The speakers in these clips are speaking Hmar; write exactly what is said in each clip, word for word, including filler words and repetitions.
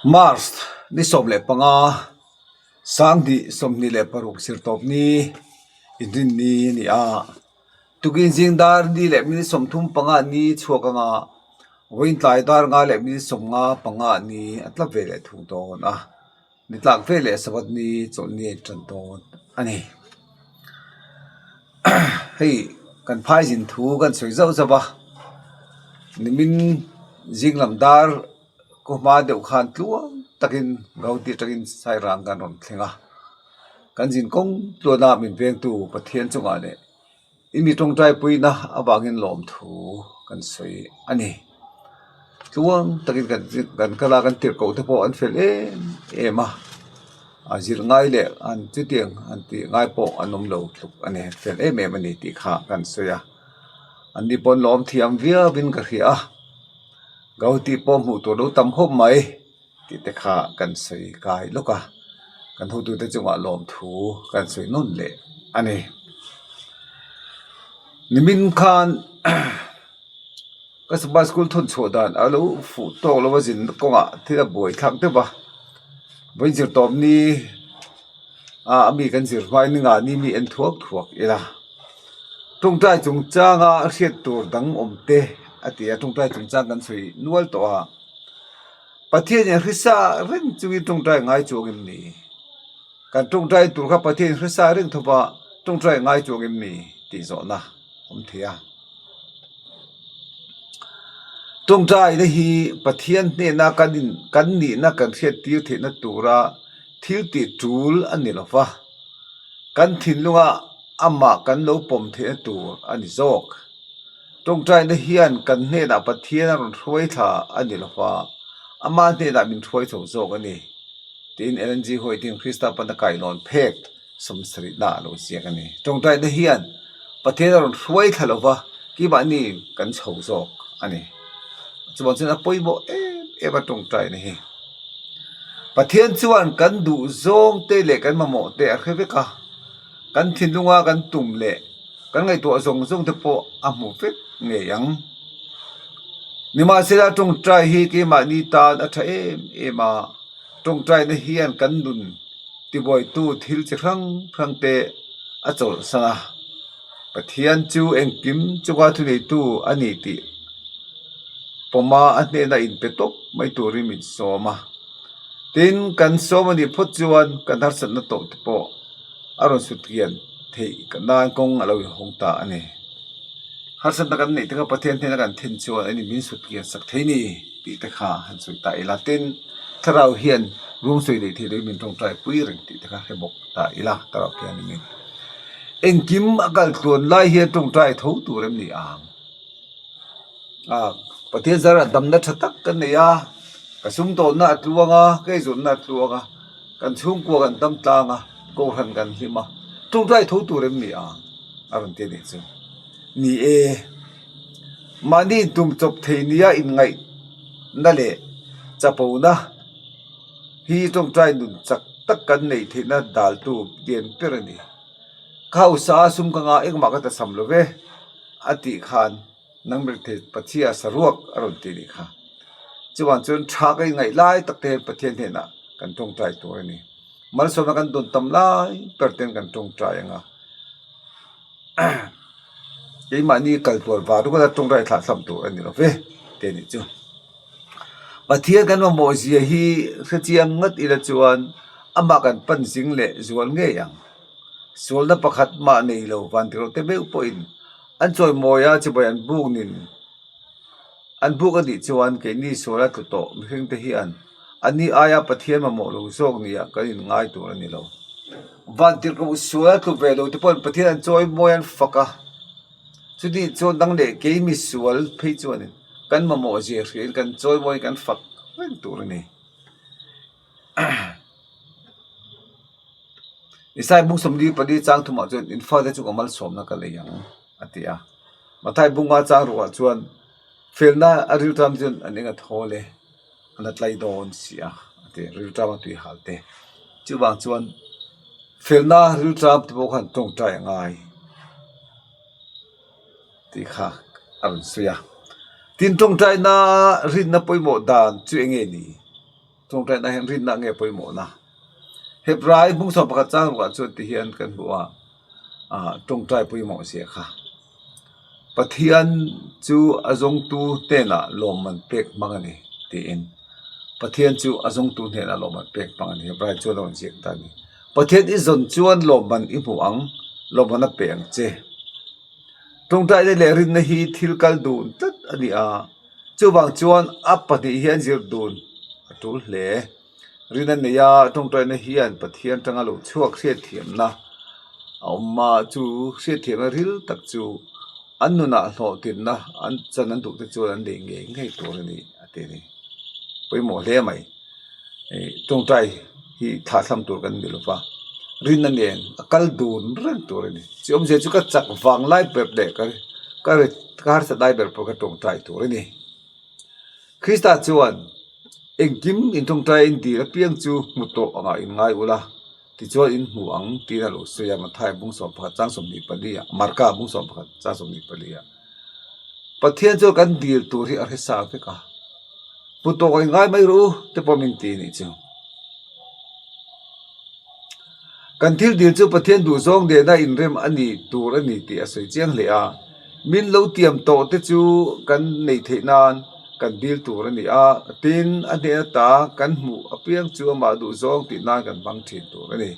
March ni sawm le panga, sang hni sawmhni le paruk, Zirtawpni, Inrinni ni a. Tukin zing dar ni le minute sawmthum panga ni chhuak anga, vawiin tlai dar nga le minute sawmnga panga ni a tla ve le thung dawn a. Ni tlak ve le Sabbath ni chawlhni a ṭan dawn a nih. Hei, kan phaizin thu kan sawi zauh zauh a. Nimin zing lam dar kuoma deuh khan tluang takin Guwahati aṭangin Sairang kan rawn thleng a. Kan zin kawng tluana min vengtu Pathian chungah le i mi ṭawngṭaipuina avangin lawmthu kan sawi a nih. Tluang takin kan, kan kala kan tirhkoh te pawh an fel em em a. A zir ngai le an chutiang an tih ngai pawh an awm lo tluk a nih. An fel em em a ni tih kha kan sawi a. Anni pawh an lawm thiam viauin ka hria a. Guwahati pawh hmuh tur lo tam khawp mai tih te kha kan sawi kai lawk a. Kan hotute chungah lawmthu kan sawi nawn leh a nih. Nimin khan ka Sabbath School thawn chhuah dan a lo fuh tawk lo a, zin kawngah thil a buai thlak deuh a. Vawiin Zirtawpni a, a mi kan zir hmain ni nga ni mi en thuak thuak ila. Ṭawngṭai chungchanga hriat tur dang awm te a ti a, ṭawngṭai chungchang kan sawi nual tawh a. Pathianin a hre sa reng chungin ṭawngṭai ngai chuang em ni? Kan ṭawngṭai tur kha Pathianin a hre sa reng tho a, ṭawngṭai ngai chuang em ni? Tih zawhna awm thei a. Ṭawngṭaina hi Pathian hnena kan in, kan nihna kan hriattir theihna tura thil tih tul a ni lo va. Kan thinlunga amah kan lo pawm theihna tur a ni zawk. Ṭawngṭaina hian kan hnenah Pathian a rawn hruai thla a ni lo va. Ama hnenah min hruai tho zawk a ni. Tiin Ellen G. White-in Krista pana kailawn phek sawmsarihna a lo ziak a ni. Ṭawngṭaina hian Pathian a rawn hruai thla lo va, keimahni kan chho zawk a ni. Chuvang chuan a pawimawh em em a ṭawngṭaina hi. Pathian chuan kan duh zawng te leh kan mamawh te a hre vek a. Kan thinlunga kan tum leh kan ngaihtuah zawng zawng te pawh a hmu vek ngei ang. Nimahsela ṭawngṭai hi keimahni tan a ṭha em em a. Ṭawngṭaina hian kan nun tibuaitu thil chi hrang hrang te a chawlhsan a. Pathian chu engkim chunga thuneitu a ni tih pawma a hnena inpe tawp mai turin min sawm a. Tin, kan sawm a nih phawt chuan kan harsatna tawh te pawh a rawn sutkian theih ka nan kawng a lo inhawng ta a ni. Harsatna kan neih te kha Pathian hnena kan then chuan a ni min sutkian sak thei ni tih te kha han sawi ta ila. Tin, Thlarau hian ruang sawi neih theih loin min ṭawngṭaipui reng tih te kha hre bawk ta ila, Thlarau thianghlimin. Engkim a kal tluan lai hian ṭawngṭai tho tur em ni ang? A, Pathian zarah damna ṭha tak kan nei a, ka sumdawnna a tluang a, ka eizawnna a tluang a, kan chhungkua kan dam tlang a, kohhran kan hlim a, ṭawngṭai tho tur em ni ang? A rawn ti a nih chu. Ni e, mahni intum chawp thei nia inngaihna leh chapona hi ṭawngṭai nun chak tak kan nei theihna daltu lian ber a ni. Ka hausa a sum ka nga, engmah ka ta sam lo ve, a tih khan, nang ber thei Pathian saruak a rawn ti ni kha. Chuvang chuan ṭha ka inngaih lai tak te Pathian hnenah kan ṭawngṭai tur a ni. Malsawmna kan dawn tam lai ber ten kan ṭawngṭai ang a. Keimahni kal tuar var ruka ṭawngṭai thlah thlam tur a ni lo ve, te ni chu. Pathian kan mamawh zia hi hre chiang ngat ila chuan amah kan pan zing leh zual ngei ang. Sualna pakhat mah nei lo vantirhkoh te meuh pawhin an chawimawi a, chibai an buk nin, an buk a nih chuan keini suala tlu tawh mihring te hian anni aia Pathian mamawh lo zawk nia kan inngai tur a ni lo. Vantirhkoh suala tlu ve lo te pawhin Pathian an chawimawi an fak a. Chuti chuan nang leh kei misual phei chuan kan mamawh zia hriain kan chawimawi kan fak reng tur a ni. Isai bung sawmli pali chang thumah chuan, "In fate chunga malsawmna ka lei ang," a ti a. Mathai bung nga chang rukah chuan, "Felna a rilṭam chuan an eng a thawl e, an a tlai dawn si a," a ti, rilṭam a tuihal te. Chuvang chuan felna rilṭam te pawh khan ṭawngṭai a ngai tih kha a rawn sawi a. Tin, ṭawngṭaina rinna pawimawh dan chu eng nge ni? Ṭawngṭaina hin rinna nge poimawna? Hebrai bung sawm pakhat chang ruk ah chuan ti hian kan hmu a, a, ṭawngṭai poimaw zia kha. Pathian chu a zawngtu hnenah lawmman pek hmang a ni, tiin. Pathian chu a zawngtu hnenah lawmman pek hmang a ni, Hebrai chuan a rawn ziak ta a ni. Pathian i zawn chuan lawmman i hmu ang, lawmman a pe ang che. Ṭawngṭaina leh rinna hi thil kal dun tlat a ni a. Chuvang chuan a pahnih hian zir dun a tul hle. Rinna neia ṭawngṭaina hian Pathian aṭanga lo chhuak hriatthiamna a awm a, chu hriatthiamna ril tak chu an nunah hlawhtlinna an chan an duh te chuan an nei ngei ngei tur a ni, a ti a ni. Poimaw hle mai. Eh, ṭawngṭai hi thlahthlam tur kan ni lo va. Rinna nen a kal dun reng tur a ni. Chu awmzia chu ka chak vang lai ber leh ka, ka ri-, ka harsat lai ber pawh ka ṭawngṭai tur a ni. Krista chuan, "Engkim in ṭawngṭai in dil apiang chu hmu tawh angah in ngai ula, tichuan in hmu ang," tiin a lo sawi a, Mathai bung sawm pakhat chang sawmhnih pali a, Marka bung sawm pakhat chang sawmhnih pali a. Pathian chuan kan dil tur hi a hre sa vek a. "Hmu tawh angah in ngai mai ru," te pawh min ti a nih chu. Kan thil dil chu Pathian duhzawng nena inrem a ni tur a ni tih a sawi chiang hle a. Min lo tiam tawh te chu kan nei theih nan kan dil tur a ni a. Tin, a hnena ta kan hmuh apiang chu ama duhzawng tih nan kan hmang ṭhin tur a ni.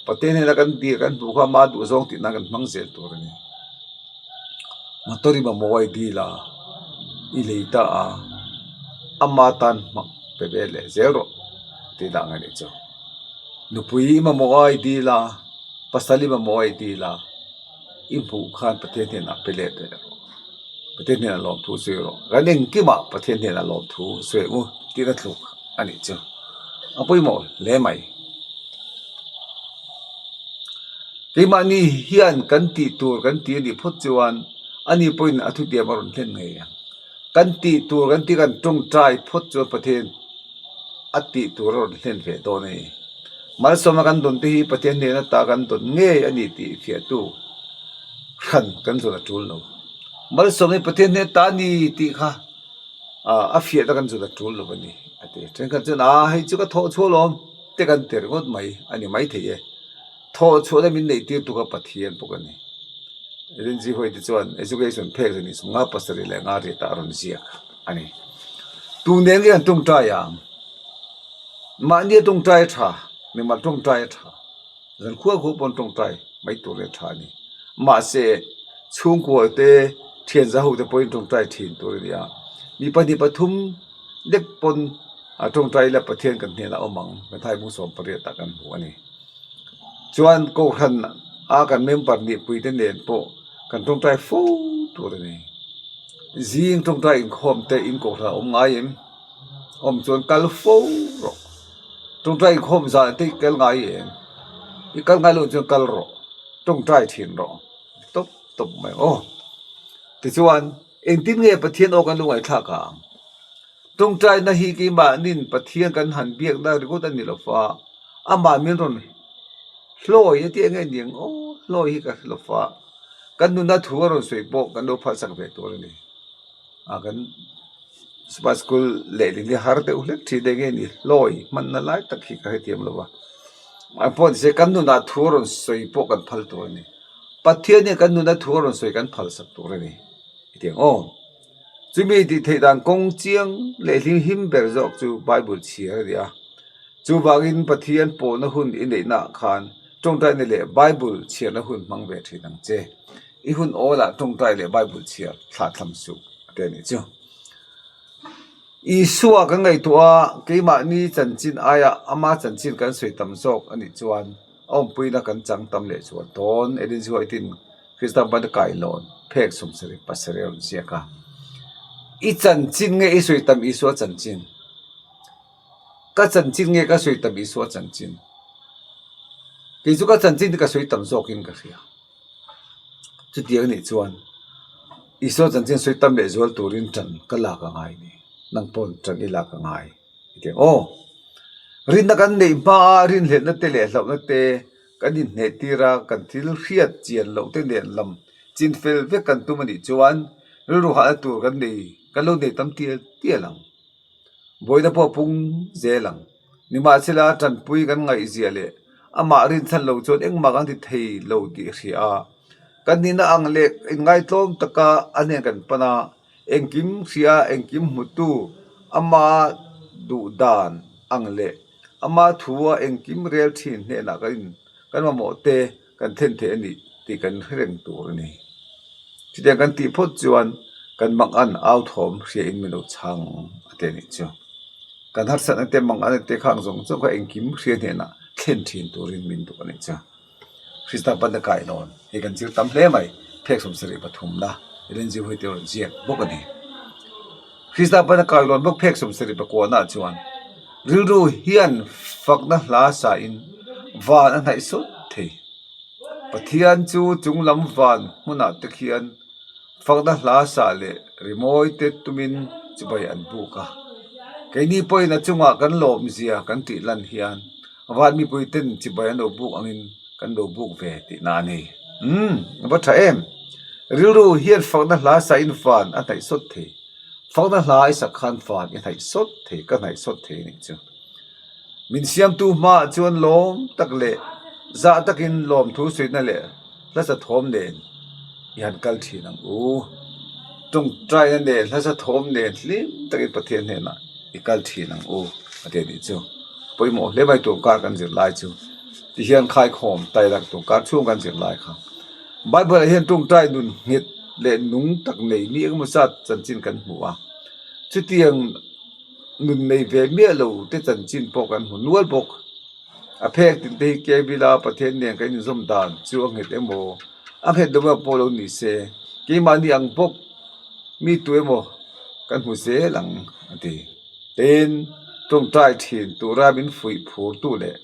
Pathian hnena kan dil kan hmuh kha ama duhzawng tih nan kan hmang zel tur a ni. Motor i mamawh a i dil a, i lei ta a, ama tan hmak pe ve leh zel rawh, ti dan a nih chu. Nupui i mamawh a i dil a, pasal i mamawh a i dil a, i hmuh khan Pathian hnenah pe leh ve rawh. Pathian hnenah lawmthu sawi rawh. Kan engkimah Pathian hnenah lawmthu sawi ang u, tiin a tluk a nih chu. A pawimawh hle mai. Keimahni hian kan tih tur kan ti a nih phawt chuan ani pawhin a thutiam a rawn hlen ngei ang. Kan tih tur kan ti kan ṭawngṭai phawt chuan Pathian a tih tur a rawn hlen ve dawn a ni. Malsawmna kan dawn te hi Pathian hnena ta kan dawn ngei a ni tih fiahtu hran kan zawn a tul lo. Malsawmna hi Pathian hnena ta a ni tih kha a, a fiahna kan zawn a tul lo a ni, a ti. Ṭhenkhat chuan, "A, hei chu ka thawh chhuah lawm," te kan ti ringawt mai, a ni mai thei e. Thawh chhuahna min nei tir tu kha Pathian bawk a ni. Rinzi hoi te chuan education phek zanin sawmnga pasarih leh nga riat a rawn ziak a ni. Tu nen nge an ṭawngṭai ang? Mahni a ṭawngṭai a ṭha, mimal ṭawngṭai a ṭha. Zan khua khua pawn ṭawngṭai mai tur le ṭha a ni. Mahse, chhungkua te, ṭhian za ho te pawhin ṭawngṭai ṭhin tur a ni a. Mi pahnih pathum dek pawn a ṭawngṭai la Pathian kan hnena awm ang, Mathai bung sawm pariat ah kan hmu a ni. Chuan kohran a kan member nih pui te nen pawh kan ṭawngṭai fo tur a ni. Zing ṭawngṭai inkhawm te in kohran a awm ngai em? Awm chuan kal fo rawh. Ṭawngṭai inkhawm zan te i kal ngai em? I kal ngai lo chuan kal rawh. Ṭawngṭai ṭhin rawh. Tawp tawp mai aw. Tichuan, engtin nge Pathian aw kan lo ngaithlak ang? Ṭawngṭaina hi keimahnin Pathian kan han biakna ringawt a ni lo va. Amah min rawn hlawi a ti eng nge ni ang aw, hlawi hi ka hre lo va. Kan nuna thu a rawn sawi pawh kan lo phalsak ve tur a ni. A kan Sunday school leh lini har deuh hlek ṭhin deuh nge ni hlawi hmanna lai tak hi ka hrethiam lo va. A pawn se kan nuna thu a rawn sawi pawh kan phal tur a ni. Pathian hian kan nuna thu a rawn sawi kan phalsak tur a ni. I ti ang aw. Chumi tih theih dan kawng chiang leh hlim him ber zawk chu Bible chhiar a ni a. Chuvangin Pathian pawna hun i neihna khan ṭawngṭaina leh Bible chhiarna hun hmang ve ṭhin ang che. I hun awla ṭawngṭai leh Bible chhiar thlahthlam suh te ni chu. Isua kan ngaihtuah a, keimahni chanchin aia ama chanchin kan sawi tam zawk a nih chuan a awmpuina kan chang tam leh chuan dawn. Ellen G. White-in Krista Bana Kailawn phek sawmsarih pasarih a rawn ziak a. I chanchin nge i sawi tam Isua chanchin? Ka chanchin nge ka sawi tam Isua chanchin? Kei chu ka chanchin ka sawi tam zawkin ka hria. Chutiang a nih chuan Isua chanchin sawi tam leh zual turin ṭan ka lak a ngai ni. Nang pawn ṭan i lak a ngai. I ti ang aw. Rinna kan neih hma a, rinhlelhna te leh hlauhna te kan inhnehtir a, kan thil hriat chian loh te nen lam chin fel vek kan tum a nih chuan rilru hahna tur kan nei, kan lo nei tam tial tial ang. Buaina pawh a pung zel ang. Nimahsela ṭanpui kan ngaihzia le ama rinsan lo chuan engmah kan ti thei lo tih hria a. Kan nina ang le inngaitlawm taka a nen kan pan a, engkim hria, engkim hmutu, ama duh dan ang le ama thua engkim rel ṭhin hnena kan in, kan mamawh te kan thlen thei a ni tih kan hre reng tur a ni. Chutiang kan tih phawt chuan kan mangan au thawm hria in min lo chhang a ti a nih chu. Kan harsatna te, manganna te khang zawng zawng kha engkim hria hnena thlen ṭhin turin min duh a nih chu. Krista pana kailawn hi kan zir tam hle mai, phek sawmsarih pathumna, Ellen G. White te rawn ziak bawk a ni. Krista pana kailawn bawk phek sawmsarih pakuana chuan, rilru hian fakna hla sa in van a hnaih sawt thei. Pathian chu chunglam van hmunah te khian fakna hla sa leh rimawi te tumin chibai an buk a. Keini pawhin a chungah kan lawmzia kan tih lan hian van mipui ten chibai an lo buk angin kan lo buk ve tihna a ni. Hmm, a va ṭha em. Rilru hian fakna hla sa in van a hnaih sawt thei. Fakna hla i sak khan van i hnaih sawt thei, ka hnaih sawt thei a nih chu. Min siamtu hmaah chuan lawm tak leh zah takin lawmthu sawiina leh hla sa thawm nen i han kal ṭhin ang u. Ṭawngṭaina nen hla sa thawm nen hlim takin Pathian hnenah i kal ṭhin ang u, a ti a nih chu. Pawimawh hle mai ṭawngkar kan zir lai chu. Ti hian khaikhawm tailak ṭawngkar chhung kan zir lai kha. Bible-ah hian ṭawngṭai nun nghet leh nung tak nei mi engemaw zat chanchin kan hmu a. Chutiang nun nei ve miah lo te chanchin pawh kan hmu nual bawk. A phek tin te hi Kevila Pathian nen kan inzawm dan chu a nghet emaw, a nghet lo emaw pawh lo ni se, keimahni ang bawk mi tu emaw kan hmu zel ang a ti. Tin, ṭawngṭai ṭhin tura min fuih phurtu leh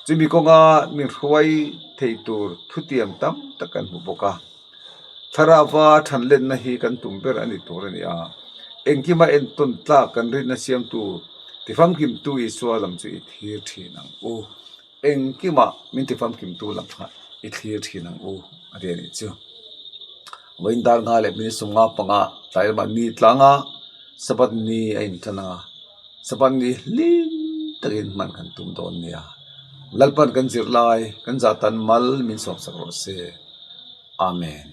chumi kawnga min hruai thei tur thutiam tam tak kan hmu bawk a. Thlarauva ṭhanlenna hi kan tum ber a ni tur a ni a. Engkima entawn tlak kan rinna siamtu, tifamkimtu Isua lam chu i thlir ṭhin ang u. Engkima min tifamkimtu lam kha i thlir ṭhin ang u, a ti a nih chu. Vawiin dar nga leh minute sawmnga panga tlai lama ni tlanga Sabbath ni a inṭan a. Sabbath ni hlim takin hman kan tum dawn nia. Lalpan kan zir lai, kan zah tan mal min sawmsak rawh se. Amen.